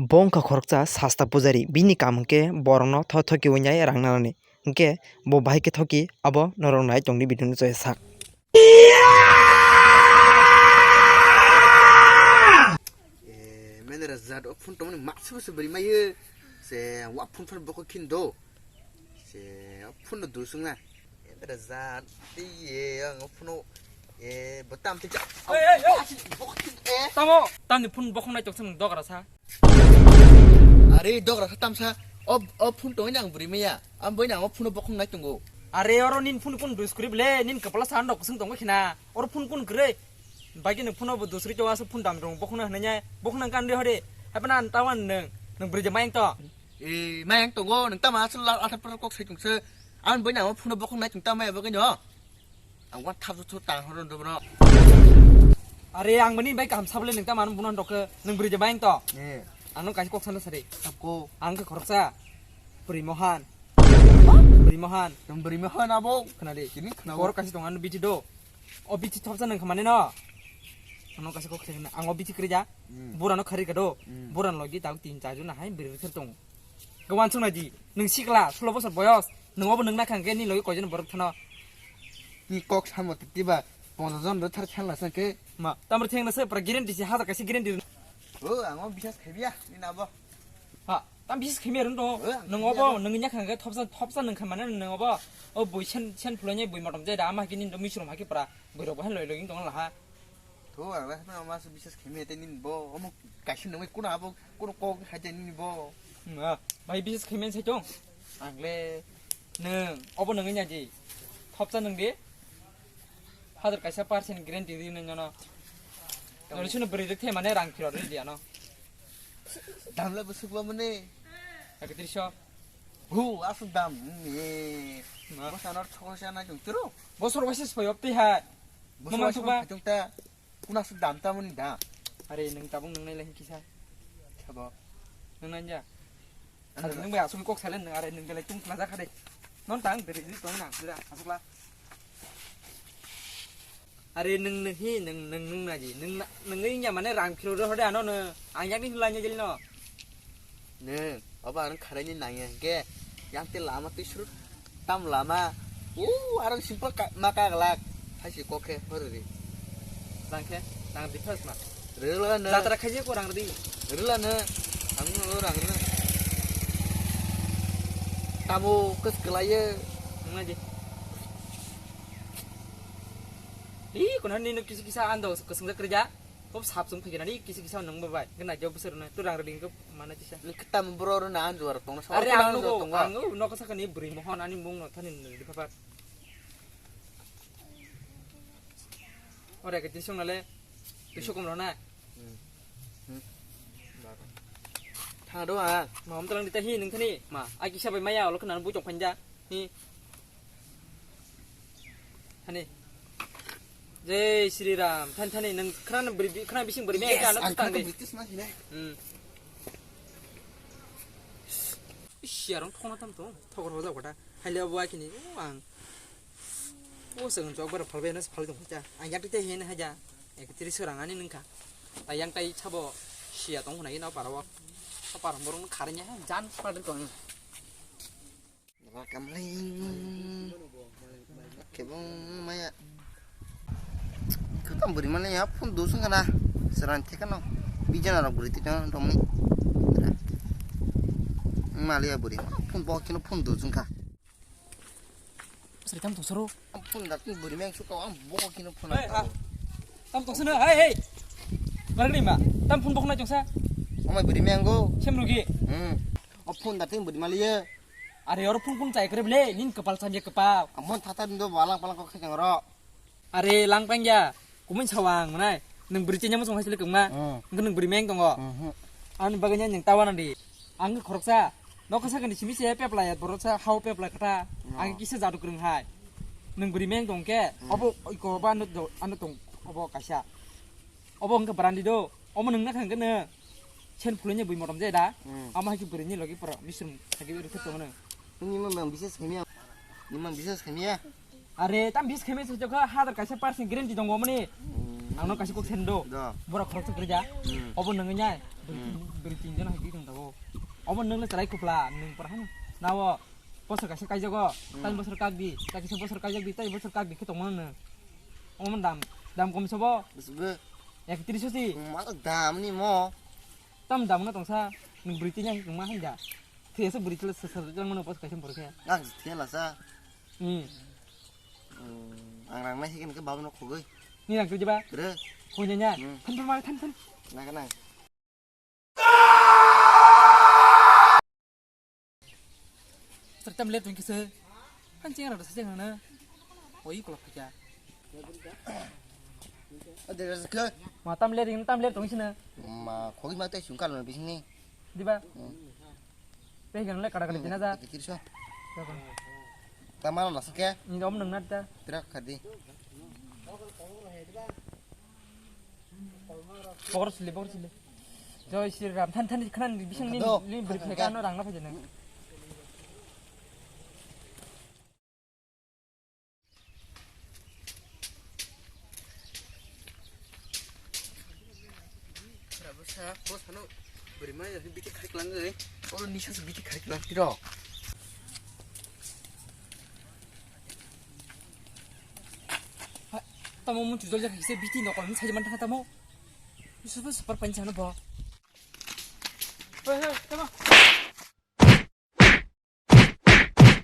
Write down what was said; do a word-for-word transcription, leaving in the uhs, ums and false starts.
Bo wngkha khoroksa sasta pujari, bini kaam hwnkhe borokno thok thoki winai rang nanani. Hwnkhe bo bahai khe thoki, abo norok nai tongdi video no chaya sak. Eh, manager jat o phone tongmani mak se bwswk bwrwi maiyo. Se wa phone phano bokho khin do. Se o phone no dusung na. Manager jat, iye, ang o phone o, eh, bo tam te ja. Ei, ei, ei. Bokho khin, eh. Tamo, tamni phone bokho nai tongsa nang dogra sa. Are dogra sa tamsa, o, o phone tongwi nang bwrwi maya. Ang boi nang o phone o bokho nai tongo. Are oro nin phone kun duskrip le, nin kapala sa andok kusung tongwi khina. Oro phone kun kwrwi. Bagi nwng phone bo dusri to asu phone dam rong bokhna hwnanya. Bokhna kan de hore. Hapna an tawan nwng. Nwng bwrwi je mayang to. Eh, mayang tongo, nwng tama asu la athar par kok sai tongse. An boi nang phone bokhna nai tong tama ebo gino. Ang wan thap thap tang horo do bro. Are ang mani bai kaham sabole nwng tama an bunan dok nwng bwrwi je mayang to. Eh. Ano kaisa kok sana sari. Tapko. Ang khe khoroksa. Bwrwi mohan. Bwrwi mohan. Nwng bwrwi mohan abo. Khna de. Kini khna. Kor kaisa tong ano biti do. O bithi thopsa nang khamani no. Ano kaisa kok khna ang o bithi krija. Hmm. Bura no khari kado. Hmm. Bura no logi tau tin char jona hai bwrwi rwkher tong. Gawan sung naidi. Nwng sikla, sulo bosor boyos. Nwng obo nwng nakhang khe ni logi koijon borok thano. Ni kok samo titiba ponjash jon rwthar khelna sangke. Ma, tamar thengna se pra guarantee se hazar kaisa guarantee. O, ang o bisas khaibiya, ni nabo. Ha, tam bisas khaimia rwng tongo. Eh, nwng obo, nwng nya khang khe thopsa, thopsa nwng khamani nwng obo. O bui sen, sen phulai bui motom jai da, ama kini ndo misrum haki pra. Bui rok bo hai loi loi tong la ha. Tho, ang la ma su bisas khaimia te nin bo, omo kaisa nwng kuna abo, kuna kok hai te nin bo. Hmm, ah, bai bisas khaimia sai tong. Ang le nwng, obo nwng nya di. Thopsa nwng di. Hazar kaisa percent guarantee di nwng no. Nwng sino beri de the mane rang phiro di ano. Dam le bwswk ba mani. Ekatrisho. Hu, aswk dam. Eh. Ma. Bosano thoksa na jung tiro. Bosor waisa soi opti ha. Bosor waisa thung ta. Kuna aswk dam ta mani da. Are nwng tabung nwng nai lai kisa. Sabo. Nwng nai ja. Are nwng bai aswk kok salen nwng are nwng belai tung kla ja khade. Non tang beri di tong nang sira aswk la. Are nwng nwng hi nwng nwng nwng na ji nwng na nwng nya mane rang phiro ro hode ano no ang yak ni lai nya jeli no. Nwng obo ang kharai ni nang ya ke yang te lama twi suru tam lama u arang simple ka ma ka glak hai si kok khe hori ri. Rang khe rang di first ma. Rila nwng. Jatra khaje ko rang di. Rila nwng ang no rang rila. Tamo kes kelaye. Nwng na ji. Ih, kono nino kisa kisa ando kasung jak kerja. Kop sap sung phikirani kisa kisa nang babai. Kena jawab besar na. Tu rang ring kop mana kisa. Ni ketam bro ro na anjuar tong. Are ang no, ang no kasa kani beri mohon ani mung no thani ni di papa. Ore ke tisung nale. Tisuk kom rona. Hmm. Hmm. Thang do ha. Ma om talang dita hi nung thani. Ma, ai kisa bai maya olo khana bujok phanja. Hi. Hani. Jai Shri Ram. Than thani nang khana beri khana bising beri me ka no tang de. British ma hine. Hmm. Ish, yarong thona tam to. Thogor hoja kota. Haile abo akini. O ang. O segun chok bara phalbe na phal dong cha. Ang yak te hene haja. Ek tiri sorang ani nungkha. Ayang tai chabo sia tong hwnai na paro. Apar borong kharnya jan padri kong. Welcome link. Kebong maya. Kau tam beri mana ya phone dosung kana. Seran te kana. Bijana rok beri te kana domni. Malia beri. Phone bo kino phone dosung ka. Sari tam tong soro. Phone da tin beri meng suka am bo kino phone. Hei, ha. Tam tong sene, hei, hei. Barang ni ma. Tam phone bokna tong sa. Amai beri meng go. Sem rugi. Hmm. O phone da tin beri malia. Are oro phone kun chai kre ble, nin kapal samya kapal. Amon thata ndo balang palang kok khajang ro. Are lang pangya, kumun sawang manai. Nung beri chenya musung hasil kengma. Hmm. Nung nung beri meng tongo. Mhm. Ani baganya nung tawa nang di. Ang khoroksa. Nokha sakani simi se pepla ya borok sa hao pepla kata. Hmm. Ang kisa jadu krung hai. Nung beri meng tong ke. Hmm. Obo iko ba anu do, anu tong obo kaisa. Obo hwnkhe brandi do. Omo nung nakha hwnkhe nung. Sen phuluni bui motom jai da. Hmm. Amo hai khe bwrwi ni logi pora misrum hai khe rwkhe tongo nung. Nini mang bang bises khaimya. Nini mang bises khaimya. Are tam bises khaimya se jokha hazar kaisa percent guarantee tongo mani. Hmm. Ang no kaisa kok sen do. Do. Borok khoroksa kwrwi ja. Hmm. Obo nungwi nai. Bwrwi Hmm. tin, bwrwi tin jon hai tong tabuk. Obo nung le chwrai kupla, nung pora hano. Nao bosor kaisa kaijago, Hmm. Tani bosor kak di, tai kisa bosor kaijak di, tai bosor kak di khe tongmano nung. Omo dam, dam kom sobo. Bwswk? Ek tris si. Ma dam ni mo. Tam dam no tongsa, nung bwrwi tin jon hai tongma hai da. Thesa bwrwi tla sa sa jang mano bosor kaisa borok khe. Ang thela sa. Hmm. Hmm, ang rang nai hikin ke babo no khogoi. Ni rang kwrwi ba? Kwrwi. Khogoi nya. Hmm. Than than mare than than. Na kana. Sir tam le tong kisa. Han ching ra sa ching na. Oi ko la kya. Ade ra ke. Ma tam le ring tam le tong sina. Ma khogoi ma te sung kal no bising ni. Diba? Hmm. Tei hwnkhe nwngle kada kali tina ja. Tirso. Tamano nasa khe? Ni om nung nat ja. Tira khadi. Bokor sili, bokor sili. Jai Shri Ram. Than, than, khana ni bising ni, Khado. Ni beri khe ano rang na phaje nang. Bwsa, bwsano bwrwi mani jani biti khai kwlangwi. Oro nisa se biti khai kwlang tiro. Ha, tamo mun chujol jak hise biti nokol ni sai man thang tamo. Super, super pan chano bo. Hei, hei, tamo.